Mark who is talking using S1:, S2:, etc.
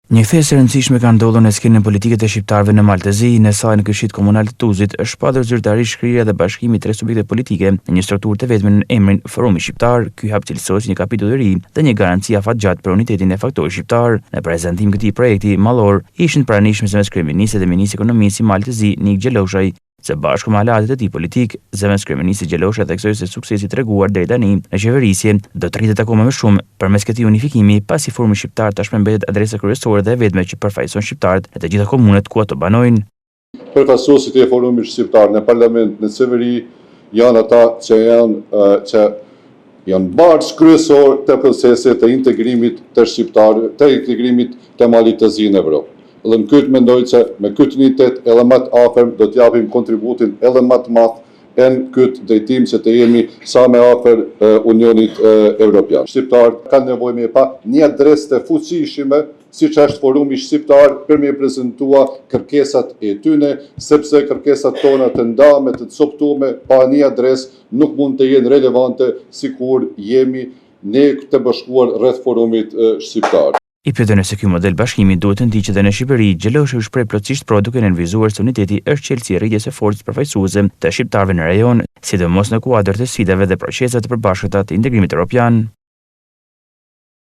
S1: Një kthesë e rëndësishme ka ndodhur në skenën politike të shqiptarëve në Mal të Zi, në sajë të Këshillit Komunal të Tuzit është shpallur zyrtarisht shkrirja dhe bashkimi i tre subjekteve politike në një strukturë të vetme nën emrin Forumi Shqiptar. Ky hap cilësohet si një kapitull i ri dhe një garanci afatgjatë për unitetin e faktorit shqiptar. Në prezantim këtij projekti madhor ishin të pranishëm zëvendëskryeministri dhe ministri i Ekonomisë i Malit të Zi, Nik Gjeloshaj, Së bashku me aleatët e tij politikë, zëvendëskryeministri Gjeloshaj theksoi se suksesi i treguar deri tani në qeverisje do të rritet akoma më shumë përmes këtij unifikimi, pasi Forumi Shqiptar tashmë mbetet adresa kryesore dhe e vetme që përfaqëson shqiptarët në të gjitha komunat ku ato banojnë.
S2: Përfaqësuesit e Forumit Shqiptar në Parlament, në Qeveri, janë ata që janë që janë bartës kryesor të procesit të integrimit të shqiptarëve, të integrimit të Malit të Zi në Evropë. Dhe në këtë mendoj që me këtë unitet edhe më të afërm do të japim kontributin edhe më të madh në këtë drejtim që të jemi sa më afër Unionit Evropian. Shqiptarët kanë nevojë me pa një adresë të fuqishme siç është Forumi Shqiptar për me prezentua kërkesat e tyne, sepse kërkesat tona të ndame, të coptume, pa një adresë nuk mund të jenë relevante sikur jemi ne të bashkuar rreth Forumit Shqiptar.
S1: I pyetur nëse ky model bashkimi duhet të ndiqet edhe në Shqipëri, Gjeloshaj u shpreh plotësisht pro duke nënvizuar se uniteti është çelësi i rritjes së forcës përfaqësuese të shqiptarëve në rajon, sidomos në kuadër të sfidave dhe proceseve të përbashkëta të integrimit europian.